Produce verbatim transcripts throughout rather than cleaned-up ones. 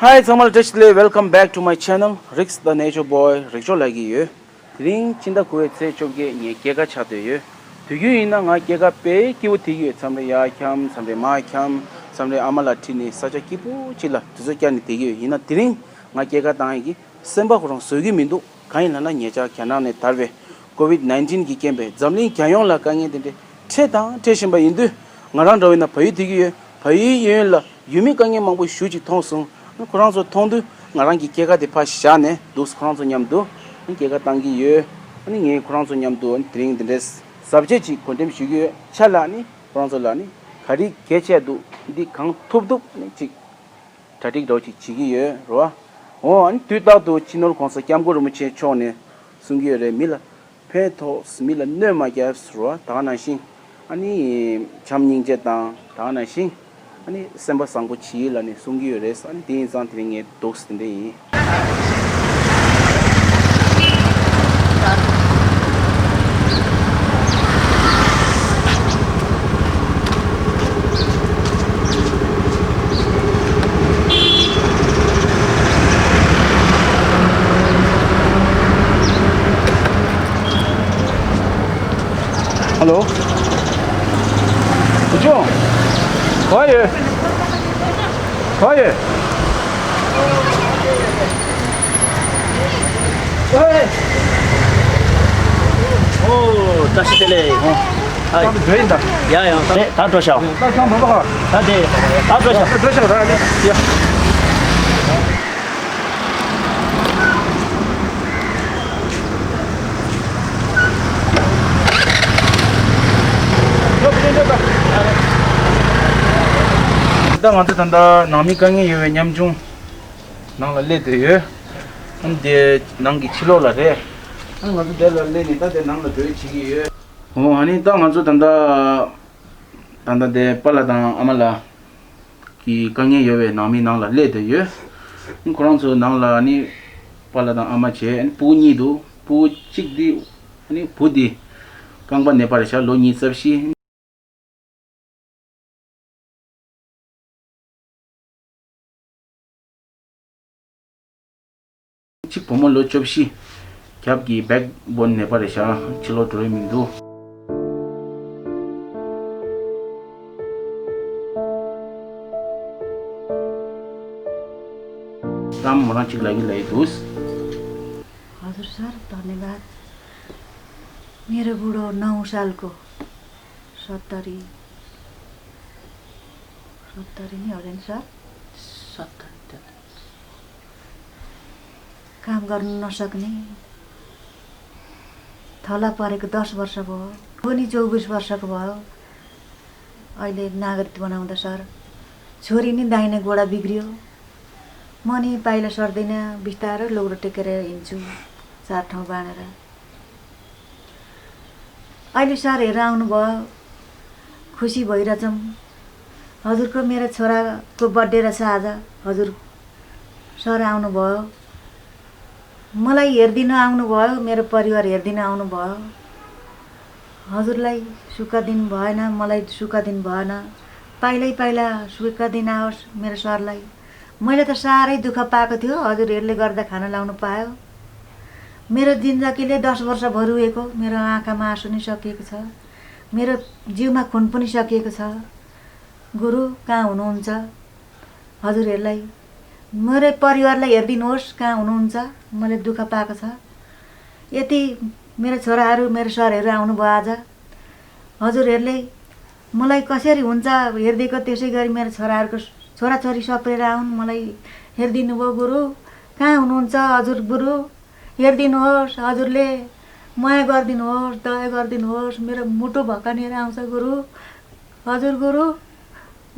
Hi, ཚང་མ་ལ་བཀྲ་ཤིས་བདེ་ལེགས། Welcome back to my channel, Rick's the Nature Boy, རིག་མཆོག་ལབ་ཀྱི་ཡོད། དེ་རིང་ཕྱི་ཟླ་དགུ་པའི་ཚེས་བཅོ་བརྒྱད་ངའི་སྐྱེས་སྐར་ཆགས་བསྡད་ཡོད། དུས་རྒྱུན་ཡིན་ན་ང་སྐྱེས་སྐར་དཔེ་སྐྱིད་པོ་བསྡད་ཀྱི་ཡོད། མཚམས་རེ་ཡར་འཁྱམ། མཚམས་རེ་མར་འཁྱམ། མཚམས་རེ་ཨ་མ་ལ་ཁྲིད་ནས་ས་ཆ་སྐྱིད་པོ་ཅིག་ལ་དུས་ཚོད་བསྐྱལ་ནས་བསྡད་ཀྱི་ཡོད། ཡིན་ན་དེ་རིང་ང་སྐྱེས་སྐར་བཏང་ཡས་ཀྱི་སེམས་པ་ཁོ་རང་བཟོད་ཀྱི་མི་འདུག་གང་ཡིན་ལབ་ན་ཉེ་ཆར་རྒྱ་ནག་ནས་དར་བའི་ཀོ་ཝིད་ནའིན་ཊིན་གྱི་རྐྱེན་པས་འཛམ་གླིང་རྒྱལ་ཡོངས་ལ་དཀའ་ངལ་དེ་འདྲ་འཕྲད་དང་འཕྲད་བཞིན་པ་ཡིན་དུས། ང་རང་འདྲ་བོ་ཡིན་ན་བལ་ཡུལ་བསྡད་ཀྱི་ཡོད། བལ་ཡུལ་གཡས་གཡོན་ལ་ཡུལ་མི་དཀའ་ངལ་མང་པོ་ཞེ་ཅིག་མཐོང་སོང་། ཁོ་རང་ཚོ་མཐོང་དུས་ང་རང་གི་སྐྱེས་སྐར་དེ་ཕར་བཞག་ནས་འདུག་ཁོ་རང་ཚོ་མཉམ་དུ་སྐྱེས་སྐར་བཏང་གི་ཡོད། ཨ་ནི་ངས་ཁོ་རང་ཚོ་མཉམ་དུ་དེ་རིང་འདི་འདྲའི་གཟབ་རྒྱས་ཅིག་གོ་འགྲེམས་ཞུ་གི་ཡོད། ཆ་ལ་ཨ་ནི་ཁོ་རང་ཚོ་ལ་ཨ་ནི་ག་རེ་གལ་ཆེ་འདུག་འདི་གང་ཐུབ་ཐུབ་ཨ་ནི་ཅིག་གྲ་སྒྲིག་འདྲ་བོ་ཅིག་བྱེད་ཀྱི་ཡོད་རེད་བ། འོ་ཨ་ནི་དུས་རྟག་ཏུ་སྤྱི་ནོར་༸གོང་ས་༸སྐྱབས་མགོན་རིན་པོ་ཆེ་མཆོག་ནས་གསུང་གི་ཡོད་རེད། མི་ལ་ཕན་ཐོགས། མི་ལ་གནོད་མ་བསྐྱལ་ཟེར་བ་དེ་ག་ནང་བཞིན། ཨ་ནི་བྱམས་སྙིང་རྗེ་དང་དེ་ག་ནང་བཞིན། ཨ་ནི་སེམས་པ་བཟང་པོ་བྱེད་ལབ་ནས་གསུང་གི་ཡོད་རེད། ཨ་ནི་དེ་ཡིན་ཙང་དེ་རིང་ངས་འདུག་སེ་དེ་འདྲ་ཡིན། Hello. བུ་ཆུང་། ག་པར་ཡོད། ག་པར་ཡོད། ཨོ། བཀྲ་ཤིས་བདེ་ལེགས། ཨོ། ཨ། ད་འགྲོ་ཡིན་ད། ཡ་ཡ། ད་ད་འགྲོ་ཤག་ད་ཁྱོད་མ་པ་ག་ད་དེ་ད་འགྲོ་ཤག་འགྲོ་ཤག་ད་ཡ། ད་ང་ཚོ་ད་ལྟ་ནང་མི་དཀའ་ངལ་ཡོད་པའི་ཉམ་ཆུང་ནང་ལ་སླེབས་བསྡད་ཡོད། ཨ་ནི་དེ་ནང་གི་ཕྱི་ལོགས་ལ་རེད། ཨ་ནི་ང་ཚོ་དེ་ལ་སླེབས་ནས་ད་དེ་ནང་ལ་འགྲོ་ཡས་བྱེད་ཀྱི་ཡོད། འོ་ཨ་ནི་ད་ང་ཚོ་ད་ལྟ་ད་ལྟ་དེ་པཱ་ལགས་དང་ཨ་མ་ལགས་ཀྱི་དཀའ་ངལ་ཡོད་པའི་ནང་མི་ནང་ལ་སླེབས་བསྡད་ཡོད། ཁོ་རང་ཚོའི་ནང་ལ་ནི་པཱ་ལགས་དང་ཨ་མ་བྱས། ཕྲུ་གུ་གཉིས་འདུག་ཕྲུ་གུ་གཅིག་འདི་ནི་བུ་འདི་རྐང་པ་ནད་པ་རེད་ཤག་ལོ་ཉི་ཤུ་རྩ་བཞི། གཅིག་བུ་མོ་ལོ་བཅུ་བཞི། རྒྱབ་ཀྱི་བེག་བོན་ནད་པ་རེད་ཤག་ཕྱི་ལོགས་འགྲོ་ཡས་མི་འདུག་གཏམ་མོ་རང་གཅིག་ལབ་ཀྱི་ལབ་ཀྱི་འདུག हजुर सर, धन्यवाद। मेरो बुढो नौ सालको, सत्तरी, सत्तरी नै होला नि सर? सत्तरी त। काम गर्न नसक्ने, थला परेको दस वर्ष भयो, बुढी चौबिस वर्षको भयो। अहिले नागरिक बनाउँदा सर, छोरी नि दाहिने गोडा बिग्रियो। म नि पाइला सर्दिनँ, बिस्तारै लौरो टेकेर हिँड्छु, चार ठाउँ बाँडेर। अहिले सर हेरेर आउनुभयो, खुसी भइरहेछौँ। हजुरको मेरो छोराको बर्थडे रहेछ आज, हजुर सर आउनुभयो। मलाई हेरिदिन आउनुभयो, मेरो परिवार हेरिदिन आउनुभयो। हजुरलाई सुख दिनु भएन, मलाई सुख दिनु भएन। पाइलै पाइला सुख दिन आओस् मेरो सरलाई। मैले त साह्रै दुःख पाएको थियो, हजुरहरूले गर्दा खाना लाउनु पायो। मेरो जिन्दगीले दस वर्ष भरिएको, मेरो आँखामा आँसु नि सकिएको छ, मेरो जिउमा खुन पनि सकिएको छ। गुरु कहाँ हुनुहुन्छ? हजुरहरूलाई, मेरै परिवारलाई हेरिदिनुहोस्, कहाँ हुनुहुन्छ? मैले दुःख पाएको छ। यति मेरो छोराहरू, मेरो सरहरू आउनुभयो आज। हजुरहरूले मलाई कसरी हुन्छ हेरिदिएको, त्यसै गरी मेरो छोराहरूको, छोराछोरी सप्रेर आउन्, मलाई हेरिदिनु भयो गुरु। कहाँ हुनुहुन्छ हजुर गुरु? हेरिदिनुहोस् हजुरले, माया गरिदिनुहोस्, दया गरिदिनुहोस्। मेरो मुटु भकानिएर आउँछ गुरु। हजुर गुरु,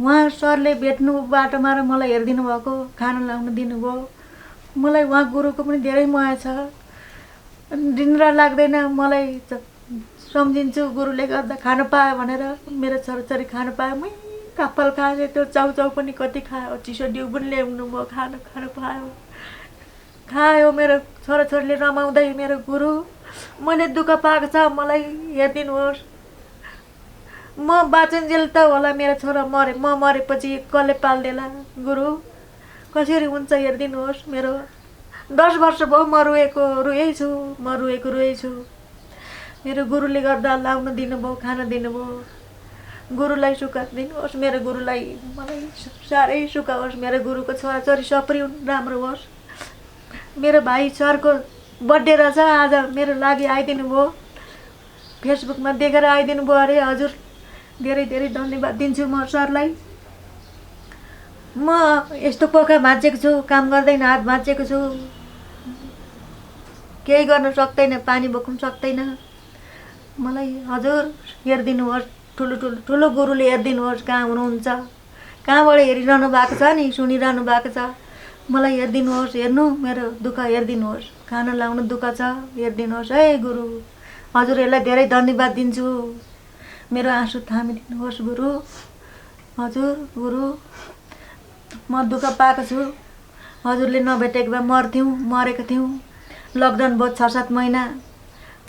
उहाँ सरले भेट्नु बाटोमा र मलाई हेरिदिनु भएको, खाना लाउनु दिनुभयो। मलाई उहाँ गुरुको पनि धेरै माया छ। दिन र लाग्दैन, मलाई च-, सम्झिन्छु गुरुले गर्दा खान पायो भनेर, मेरो छोराछोरी खान पायो। मै कपाल खायो, त्यो चाउचाउ पनि कति खायो, चिसो डिउ पनि ल्याउनु भयो, खान खान पायो। खायो मेरो छोराछोरीले रमाउँदै मेरो गुरु। मैले दुःख पाएको छ, मलाई हेरिदिनुहोस्। म बाँचुन्जेल त होला मेरो छोरा मरे, म मरेपछि कसले पाल्देला गुरु? कसरी हुन्छ हेरिदिनुहोस्। मेरो दस वर्ष भयो म रोएको रोएकै छु, म रोएको रोएकै छु। मेरो गुरुले गर्दा लाउन दिनुभयो, खान दिनुभयो। गुरुलाई सुख दिनुहोस्, मेरो गुरुलाई, मलाई साह्रै सुख होस्। मेरो गुरुको छोराछोरी सप्रिउन्, राम्रो होस्। मेरो भाइ सरको बर्थडे रहेछ, आज मेरो लागि आइदिनु भयो। फेसबुकमा देखेर आइदिनु भयो अरे। हजुर, धेरै धेरै धन्यवाद दिन्छु म सरलाई। म यस्तो पोखा भाँचेको छु, काम गर्दैन, हात भाँचेको छु, केही गर्न सक्दैन, पानी बोक्नु सक्दैन। मलाई हजुर हेरिदिनु होस्, ठुलो ठुलो ठुलो गुरुले हेरिदिनु होस्, कहाँ हुनुहुन्छ, कहाँबाट हेरिरहनु भएको छ नि, सुनिरहनु भएको छ, मलाई हेरिदिनु होस्, हेर्नु, मेरो दुःख हेरिदिनु होस्। खाना लाउनु दुःख छ, हेरिदिनु होस् है गुरु। हजुरहरूलाई धेरै धन्यवाद दिन्छु। मेरो आँसु थामिदिनु होस् गुरु। हजुर गुरु, म दुःख पाएको छु। हजुरले नभेटेको भए मर्थ्यौँ, मरेको थियौँ। लकडाउन भयो छ सात महिना,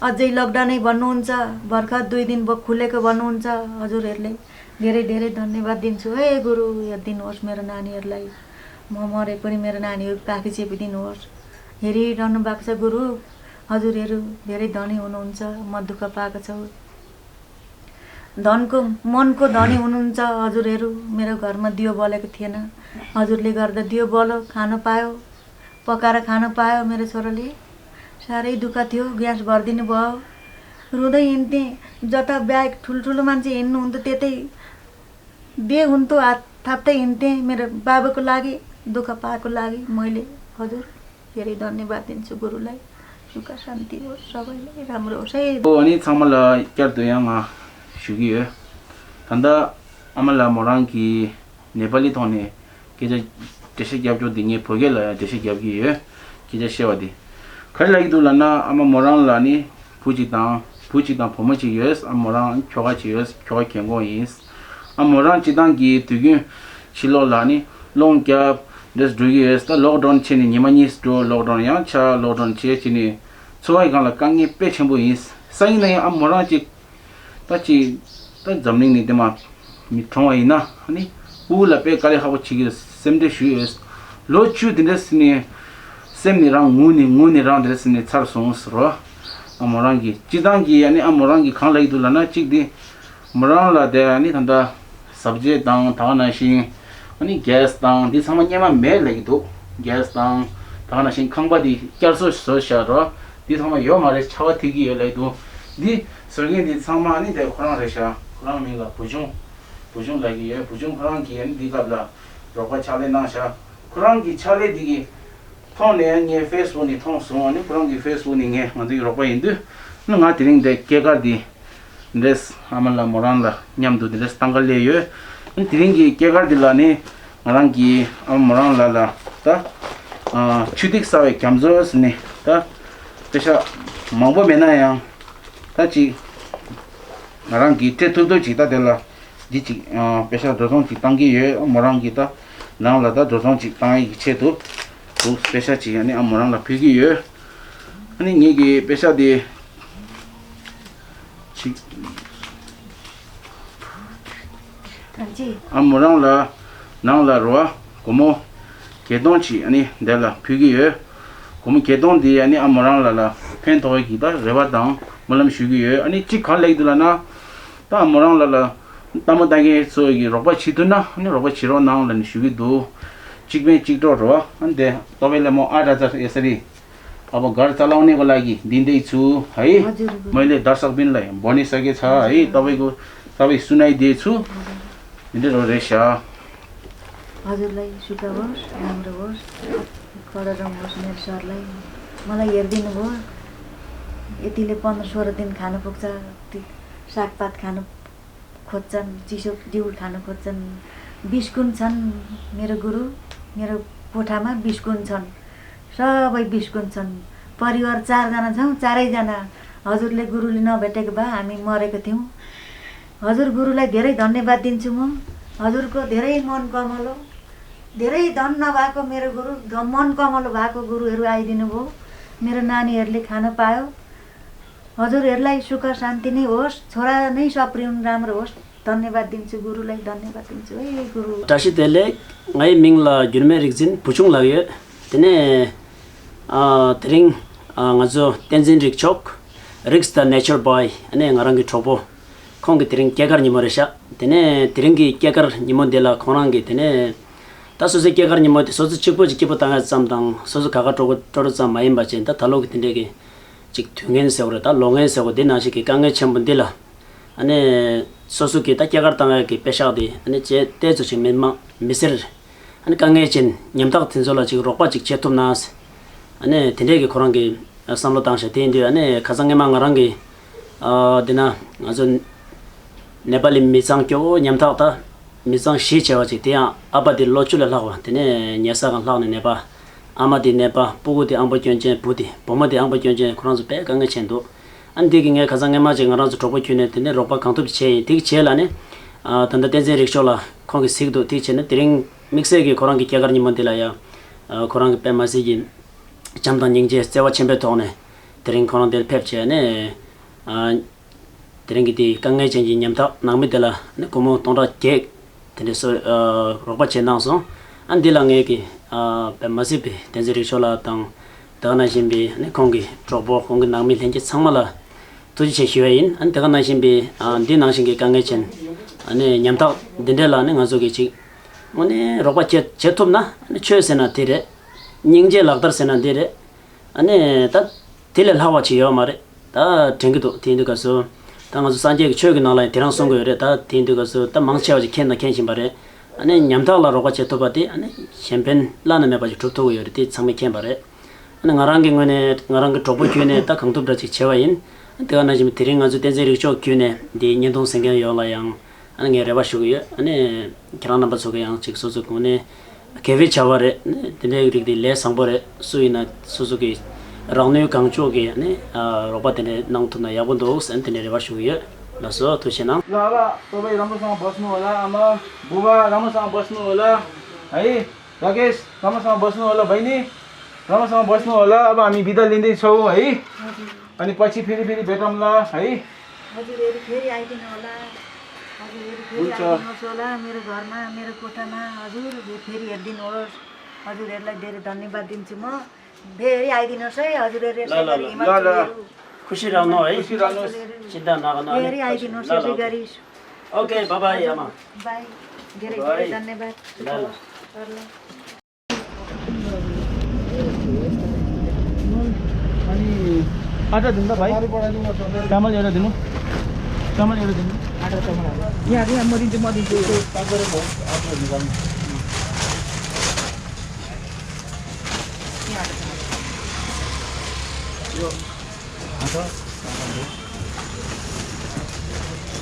अझै लकडाउनै भन्नुहुन्छ। भर्खर दुई दिन भयो खुलेको भन्नुहुन्छ। हजुरहरूले धेरै धेरै धन्यवाद दिन्छु है गुरु। हेरिदिनुहोस् मेरो नानीहरूलाई। म मरे पनि मेरो नानीहरू काखी चेपिदिनुहोस्। हेरिरहनु भएको छ गुरु। हजुरहरू धेरै धनी हुनुहुन्छ, म दुःख पाएको छु। धनको, मनको धनी हुनुहुन्छ हजुरहरू। मेरो घरमा दियो बलेको थिएन, हजुरले गर्दा दियो बल्यो, खान पायो, पकाएर खान पायो मेरो छोराले। साह्रै दुःख थियो, ग्यास भरिदिनु भयो। रुँदै हिँड्थेँ, जता ब्याग ठुल्ठुलो मान्छे हिँड्नुहुन्थ्यो त्यतै दे हुन्थ्यो, हात थाप्दै हिँड्थेँ मेरो बाबुको लागि, दुःख पाएको लागि। मैले हजुर धेरै धन्यवाद दिन्छु गुरुलाई। सुख शान्ति होस्, सबैलाई राम्रो होस् है। ཨོ་ཨ་ནི་ཚང་མ་ལ་བསྐྱར་དུ་ཡང་ང་ཞུ་གི་ཡོད། ད་ལྟ་ཨ་མ་ལགས་མོ་རང་གིས་ནེ་པ་ལི་ཐོག་ནས་སྐད་ཆ་འགྲེལ་བཤད་རྒྱབ་ཆོག་འདི་ངས་བོད་སྐད་ལ་ཡང་འགྲེལ་བཤད་རྒྱབ་ཀྱི་ཡོད། སྐད་ཆ་བཤད་པ་འདི་ག་རེ་ལབ་ཀྱི་འདུག་ལབ་ན། ཨ་མ་མོ་རང་ལ་ནི་བུ་གཅིག་དང་བུ་གཅིག་དང་བུ་མོ་གཅིག་ཡོད། ཨ་མ་མོ་རང་ཁྱོ་ག་གཅིག་ཡོད། ཁྱོ་ག་རྒན་གོག་ཡིན། ཨ་མ་མོ་རང་སྤྱིར་བཏང་གི་དུས་རྒྱུན་ཕྱི་ལོགས་ལ་ནི་སློང་རྒྱབ་འདྲེས་འགྲོ་གི་ཡོད། ད་ལོག་ཌའོན་བྱས་ནས་ཉི་མ་གཉིས་འགྲོ། ལོག་ཌའོན་ཡང་ཆགས། ལོག་ཌའོན་བྱས་བྱས་ནས་འཚོ་བའི་སྒང་ལ་དཀའ་ངལ་དཔེ་ཆེན་པོ་ཡིན། སང་ཉིན་ན་ཡང་ཨ་མ་མོ་རང་གཅིག་ད་ཅི། ད་འཛམ་གླིང་ནས་དེ་མ་མི་གྲོངས་པ་ཡིན་ན་ཨ་ནི་སྤུ་གུ་ལ་དཔེ་དཀའ་ལས་ཁག་པོ་བྱེད་ཀྱི་ཡོད། སེམས་ཁྲལ་ཞུ་ཡོད། ལོ་བཅུ་དེ་འདྲ་ཟིན་ནས་སེམས་ནི་རང་ངུ་ནས་ངུ་ནས་རང་དེ་འདྲ་ཟིན་ནས་ཚར་སོང་ཟེར་རོ། ཨ་མོ་རང་གིས་སྤྱིར་བཏང་གི་ཨ་ནི་ཨ་མོ་རང་གིས་གང་ལབ་ཀྱི་འདུག་ལབ་ན། གཅིག་དེ་མོ་རང་ལ་དེ་ཨ་ནི་ད་ལྟ་ཟབ་རྒྱས་དང་ད་ག་ནང་བཞིན་ཨ་ནི་གེ་སི་དང་འདི་ཚང་མ་སྔོན་མ་མེད་ལབ་ཀྱི་འདུག་གེ་སི་དང་ད་ག་ནང་བཞིན་ཁང་པ་དེ་བསྐྱར་གསོ་བཟོས་བཞག་རོ། འདི་ཚང་མ་ཡོད་མ་རེད། ཆར་པ་ཐིགས་ཀྱི་ཡོད་ལབ་ཀྱི་འདུག་འདི་བཟོ་མཁན་འདི་ཚང་མ་ནི་དེ་ཁོ་རང་རེད་ཤག་ཁོ་རང་མིང་ལ་བུ་ཆུང་། བུ་ཆུང་ལབ་ཀྱི་ཡོད། བུ་ཆུང་ཁོ་རང་གིས་ནི་འདི་སྐབས་ལ་རོགས་པ་ཕྱག་ལས་གནང་ཤག་ཁོ་རང་གི་ཕྱག་ལས་འདི་གི་ཐོག་ནས་ངས་ཕེ་སི་བུག་ནས་མཐོང་སོང་། ནི་ཁོ་རང་གི་ཕེ་སི་བུག་ནས་ངས་ང་ཚོའི་རོགས་པ་ཡིན་དུས་ནི་ང་དེ་རིང་འདི་སྐྱེས་སྐར་འདི་འདྲེས་ཨ་མ་ལགས་མོ་རང་ལ་མཉམ་དུ་འདི་འདྲེས་བཏང་ག་སླེབས་ཡོད། ནི་དེ་རིང་གི་སྐྱེས་སྐར་འདི་ལ་ནི་ང་རང་གིས་ཨ་མ་མོ་རང་ལགས་ལ་ད་ཨ་ཆུ་ཐིགས་གསར་བའི་རྒྱ་མཚོ་ཟེར་ནས་ད་པེ་ཤག་མང་པོ་མེད་ན་ཡང་ད་ཅིག་ང་རང་གིས་སྤྲད་ཐུབ་ཐུབ་ཅིག་ད་དེ་ལ་འདི་ཅིག་ཨ་པེ་ཤག་འགྲོ་སོང་ཅིག་བཏང་གི་ཡོད། མོ་རང་གིས་ད་ནང་ལ་ད་འགྲོ་སོང་ཅིག་བཏང་ཡས་ཀྱི་ཆེད་དུ་དུ་པེ་ཤག་ཅིག་ཨ་ནི་ཨ་མོ་རང་ལ་ཕུལ་གྱི་ཡོད། ཨ་ནི་ངེད་ཀྱི་པེ་ཤག་དེ་ཅིག་ཨ་མོ་རང་ལ་ནང་ལ་རོ་ཨ་སྒོར་མོ་བརྒྱད་སྟོང་ཅིག་ཨ་ནི་འདི་ལ་ཕུལ་གྱི་ཡོད། སྒོར་མོ་བརྒྱད་སྟོང་འདི་ཨ་ནི་ཨ་མོ་རང་ལ་ལ་ཕན་ཐོགས་ཡས་ཀྱི་ད་རེ་བ་དང་སྨོན་ལམ་ཞུ་གི་ཡོད། ཨ་ནི་གཅིག་ག་རེ་ལབ་ཀྱི་འདུག་ལབ་ན། ད་ཨ་མོ་རང་ལ་ལ་ལྟད་མོ་ལྟ་མཁན་ཚོ་གི་རོགས་པ་བྱེད་ཐུབ་ན་ཨ་ནི་རོགས་པ་བྱེད་རོགས་གནང་ལབ་ནས་ཞུ་གི་འདུག་གཅིག་ཕན་གཅིག་གྲོགས་རོ། ཨ་ནི་དེ་ཏོ་བའི་ལེ་མོ་ཨ་ཏྲ་ཙར་ཨེ་ས་རི། पापा घर चलाउनेको लागि दिँदैछु है। हजुर। मैले दर्शकबिनलाई भनिसकेको छ है, तपाईँको, तपाईँ सुनाइदिएछु। हजुर। मेरो रहेछ। हजुरलाई सुख होस्, राम्रो होस्, कडा रम होस् मेरो सरलाई। मलाई हेरिदिनु भयो। यतिले पन्ध्र सोह्र दिन खान पुग्छ। ती सागपात खान खोज्छन्, चिसो जिउल खान खोज्छन्। बिस्कुन छन् मेरो गुरु, मेरो कोठामा बिस्कुन छन्। सबै बिस्कुन छन्। परिवार चारजना छौँ, चारैजना हजुरले गुरुले नभेटेको भए हामी मरेको थियौँ। हजुर गुरुलाई धेरै धन्यवाद दिन्छु म। हजुरको धेरै मन कमलो, धेरै धन नभएको मेरो गुरु, ध-, मन कमलो भएको गुरुहरू आइदिनु भयो। मेरो नानीहरूले खान पायो। हजुरहरूलाई सुख शान्ति नै होस्, छोरा नै सप्रिउन्, राम्रो होस्। धन्यवाद दिन्छु गुरुलाई, धन्यवाद दिन्छु है गुरु। བཀྲ་ཤིས་བདེ་ལེགས། ངའི་མིང་ལ་འགྱུར་མེད་རིག་འཛིན་བུ་ཆུང་ལགས་ཡོད། དེ་ནས་ཨ་དེ་རིང་ཨ་ང་ཚོ་བསྟན་འཛིན་རིག་མཆོག Rigs the Nature Boy ཨ་ནི་ང་རང་གི་གྲོགས་པོ། ཁོང་གི་དེ་རིང་སྐྱེས་སྐར་ཉིན་མོ་རེད་ཤག་དེ་ནས་དེ་རིང་གི་སྐྱེས་སྐར་ཉིན་མོ་འདི་ལ་ཁོང་རང་གིས་དེ་ནས་ད་སོ་སོའི་སྐྱེས་སྐར་ཉིན་མོ་དེ་སོ་སོ་གཅིག་པོ་ཅིག་སྐྱིད་པོ་བཏང་ཡ་ཙམ་དང་སོ་སོ་ག་ག་སྤྲོ་པོ་སྤྲོ་སྤྲོ་ཙམ་མ་ཡིན་པ་ཅིག་ད་ད་ལོ་གི་དེ་འདྲའི་གི་ཅིག་དུས་ངན་ཟེར་བ་རེད། ད་ལོ་ངན་ཟེར་བ་འདི་ནང་བཞིན་གི་དཀའ་ངལ་ཆེན་པོ་འདི་ལ་ཨ་ནི་སོ་སོ་གི་ད་སྐྱེས་སྐར་བཏང་ཡ་གི་པེ་ཤག་དེ་ཨ་ནི་ཅེ་ཏེ་ཚོ་ཅིག་མི་མ་མི་སེར་ཨ་ནི་དཀའ་ངལ་ཅན་ཉམ་ཐག་དེ་ཚོ་ལ་ཅིག་རོགས་པ་ཅིག་བྱེད་ཐུབ་ན་ཨ་ནི་དེ་འདྲའི་གི་ཁོ་རང་གི་བསམ་བློ་བཏང་ཤག་དེ་ཡིན་དུས་ཨ་ནི་ཁ་སང་སྔས་མ་ང་རང་གི་ཨ་འདི་ན་ང་ཚོ་ནེ་པ་ལི་མི་ཚང་སྐྱོ་བོ་ཉམ་ཐག་ད་མི་ཚང་གཞིས་བྱས་པ་ཅིག་དེ་ཡང་ཨ་ཕ་དེ་ལོ་བཅུ་ལས་ལྷག་པ་དེ་ནས་ཉལ་ས་གང་ལྷག་ནས་ནད་པ། ཨ་མ་དེ་ནད་པ། སྤུ་གུ་དེ་ཨང་པ་སྐྱོན་ཅན། བུ་དེ་བུ་མོ་དེ་ཨང་པ་སྐྱོན་ཅན། ཁོ་རང་ཚོ་དཔེ་དཀའ་ངལ་ཆེན་འདུག་ཨ་ནི་དེ་གི་ངས་ཁ་སང་སྔས་མ་ཅིག་ང་རང་ཚོ་གྲོགས་པོ་ཁྱོན་ནས་དེ་ནས་རོགས་པ་གང་ཐུབ་ཅིག་བྱས་ཡིན། དེ་གི་རྗེས་ལ་ནི་ཨ་ད་ལྟ་བསྟན་འཛིན་རིག་མཆོག་ལ་ཁོང་གིས་གཟིགས་འདུག་དེ་བྱས་ན་དེ་རིང་དམིགས་བསལ་གྱི་ཁོ་རང་གི་སྐྱེས་སྐར་ཉིན་མོ་འདི་ལ་ཡ་ཨ་ཁོ་རང་གི་དཔེ་མ་སྲིད་ཀྱི་བྱམས་དང་སྙིང་རྗེ་བརྩེ་བ་ཆེན་པོའི་ཐོག་ནས་དེ་རིང་ཁོ་རང་འདིར་ཕེབས་བྱས་ནས་ཨ། དེ་རིང་གི་དེའི་དཀའ་ངལ་ཅན་གྱི་ཉམ་ཐག་ནང་མི་དེ་ལ་ནི་སྒོར་མོ་སྟོང་ཕྲག་བརྒྱད་དེ་འདྲའི་སོ་ཨ་རོགས་པ་བྱེད་གནང་སོང་། ཨ་འདི་ལ་ངས་ཀྱི་ཨ་དཔེ་མ་སྲིད་པའི་བསྟན་འཛིན་རིག་མཆོག་ལགས་དང་དེ་ག་ནང་བཞིན་པའི་ནི་ཁོང་གི་གྲོགས་པོ་ཁོང་གི་ནང་མི་ལྷན་རྒྱས་ཚང་མ་ལ་ཐུགས་རྗེ་ཆེ་ཞུ་བ་ཡིན། ཨ་དེ་ག་ནང་བཞིན་པའི་ཨ་འདི་ནང་བཞིན་གྱི་དཀའ་ངལ་ཅན་ཨ་ནི་ཉམ་ཐག་འདི་འདྲའི་ལ་ནི་ང་ཚོ་གི་ཅིག་དངོས་གནས་རོགས་པ་བྱེད་བྱེད་ཐུབ་ན་ཨ་ནི་ཆོས་ཟེར་ན་དེ་རེད། སྙིང་རྗེ་ལག་བསྟར་ཟེར་ན་འདི་རེད། ཨ་ནི་ད་དེ་ལས་ལྷག་པ་ཅིག་ཡོད་མ་རེད། ད་དྲན་གྱི་འདུག་དེ་ཡིན་དུས་སྐབས་སུ་ད་ང་ཚོ་སངས་རྒྱས་ཀྱི་ཆོས་ཀྱི་ནང་ལ་ཡང་དེ་རང་གསུང་གི་ཡོད་རེད། ད་དེ་ཡིན་དུས་སྐབས་སུ་ད་མང་ཆེ་བ་ཅིག་མཁྱེན་དང་མཁྱེན་བཞིན་པ་རེད། ཨ་ནི་ཉམ་ཐག་ལ་རོགས་པ་བྱེད་ཐུབ་པ་དེ་ཨ་ནི་གཞན་ཕན་བླ་ན་མེད་པ་ཅིག་གྲུབ་ཐུབ་ཀྱི་ཡོད་རེད། དེ་ཚང་མས་མཁྱེན་པ་རེད། ཨ་ནི་ང་རང་གི་ངོས་ནས་ང་རང་གི་གྲོགས་པོ་བརྒྱུད་ནས་ད་གང་ཐུབ་འདྲ་ཅིག་བྱས་པ་ཡིན། དེ་ག་ནང་བཞིན་དེ་རིང་ང་ཚོ་བསྟན་འཛིན་རིག་མཆོག་བརྒྱུད་ནས་འདིའི་བརྙན་ཐུང་གཟིགས་མཁན་ཡོངས་ལ་ཡང་ཨ་ནི་ངས་རེ་བ་ཞུ་གི་ཡོད། ཨ་ནི་ཁྱེད་རང་རྣམ་པ་ཚོ་གི་ཡང་ཅིག་སོ་སོ་གོང་ནས་དགེ་བའི་བྱ་བ་རེད། ཨ་ནི་དེ་འདྲའི་རིགས་དེ་ལས་བཟང་པོ་རེད། སུ་ཡིན་ན་སོ་སོ་གི་རང་ནུས་གང་ལྕོགས་ཀྱིས་ཨ་ནི་ཨ་རོགས་པ་དེ་འདྲ་གནང་ཐུབ་ན་ཡག་པོ་འདུག་ཟེར་དེ་འདྲའི་རེ་བ་ཞུ་གི་ཡོད། ལགས་སོ། ཐུགས་རྗེ་གནང་། ल आबा तपाईँ राम्रोसँग बस्नु होला। आमा बुबा राम्रोसँग बस्नु होला है। राकेश राम्रोसँग बस्नु होला। बहिनी राम्रोसँग बस्नु होला। अब हामी बिदा लिँदैछौँ है। अनि पछि फेरि फेरि भेटौँला है। हजुरहरू फेरि आइदिनु होला। हजुरहरू फेरि हुन्छ। आइदिनुहोस् होला मेरो घरमा, मेरो कोठामा। हजुर फेरि हेरिदिनुहोस्। हजुरहरूलाई धेरै धन्यवाद दिन्छु म। फेरि आइदिनुहोस् है। हजुरहरू यसै ल, ल, गरी ल। ल, ल। हिमालहरू खुसी रहनु है। खुसी रहनुहोस्। हजुरहरू चिन्ता नगर्नु है। फेरि आइदिनुहोस् ल, ल। यसै गरी। ओके, बाई बाई आमा। बाई। धेरै बाई। धेरै धन्यवाद। ल, ल। ल। अनि आटा दिनु त भाइ। चामल एउटा दिनु। चामल एउटा दिनु। आटा, चामल हाल्नु। यहाँ, यहाँ म दिन्छु, म दिन्छु। यो आटा, चामल हो।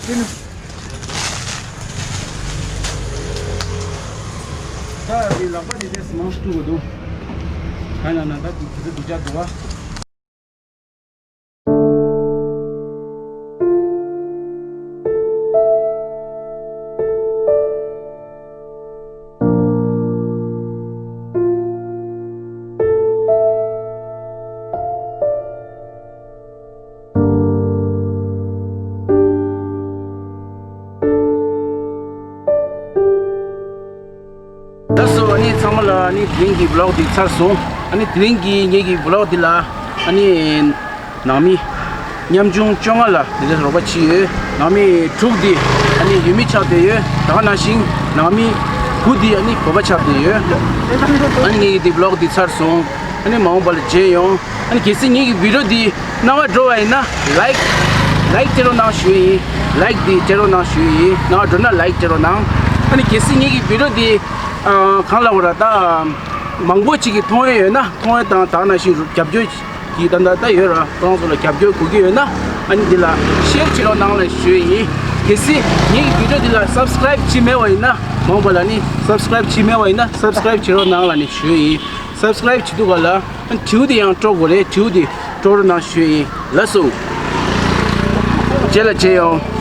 दिनु। ད་འདི་ལག་པ་འདི་དེ་མང་སུ་འདུག་ག་འདུག་ག་ན་ན་ད་འདི་དེ་འདུག་ཅག་འདུག་ག་ལགས་སོ། ཨ་ནི་ཚང་མ་ལ་ཨ་ནི་དེ་རིང་གི་བི་ལོག་འདི་ཚར་སོང་། ཨ་ནི་དེ་རིང་གི་ངེད་ཀྱི་བི་ལོག་འདི་ལ་ཨ་ནི་ནང་མི་ཉམ་ཆུང་བཅོ་ལྔ་ལ་དེ་འདྲ་རོགས་པ་བྱས་ཡོད། ནང་མི་དྲུག་འདི་ཨ་ནི་ཡུལ་མི་ཆགས་བསྡད་ཡོད། ད་ག་ནང་བཞིན་ནང་མི་དགུ་འདི་ཨ་ནི་བོད་པ་ཆགས་བསྡད་ཡོད། ཨ་ནི་ངེད་ཀྱི་འདི་བི་ལོག་འདི་ཚར་སོང་། ཨ་ནི་མ་འོངས་པ་ལ་མཇལ་ཡོང་། ཨ་ནི་གལ་སྲིད་ངེད་ཀྱི་བི་ཌིའོ་འདི་སྣང་བ་འགྲོ་བ་ཡིན་ན་ལའིཀ་ལའིཀ་བྱེད་རོགས་གནང་ཞུ་ཡིན། ལའིཀ་འདི་བྱེད་རོགས་གནང་ཞུ་ཡིན། སྣང་བ་འགྲོ་ན་ལའིཀ་བྱེད་རོགས་གནང་། ཨ་ནི་གལ་སྲིད་ངེད་ཀྱི་བི་ཌིའོ་འདི་ཨ་གང་ལབ་དགོས་ར། ད་མང་པོ་ཅིག་གིས་མཐོང་ཡས་ཡོད་ན། མཐོང་ཡས་དང་ད་ག་ནང་བཞིན་རྒྱབ་སྐྱོར་གྱི་ད་ད་ད་ཡོད་ར། ཁོང་ཚོ་ལ་རྒྱབ་སྐྱོར་དགོས་ཀྱི་ཡོད་ན་ཨ་ནི་འདི་ལ་ཤེར་བྱེད་རོགས་གནང་ལ་ཞུ་ཡིན། གལ་སྲིད་ངེད་ཀྱི་བི་ཌིའོ་འདི་ལ་སབ་སི་ཀ་རའིབ་བྱས་མེད་པ་ཡིན་ན། མ་འོངས་པ་ལ་ནི་སབ་སི་ཀ་རའིབ་བྱས་མེད་པ་ཡིན་ན་སབ་སི་ཀ་རའིབ་བྱེད་རོགས་གནང་ལ་ནི་ཞུ་ཡིན། སབ་སི་ཀ་རའིབ་བྱེད་དུས་ག་ལ་དྲིའུ་དེ་ཡང་དཀྲོག་དགོས་རེད། དྲིའུ་དེ་དཀྲོག་རོགས་གནང་ཞུ་ཡིན། ལགས་སོ། རྗེས་ལ་མཇལ་ཡོང་།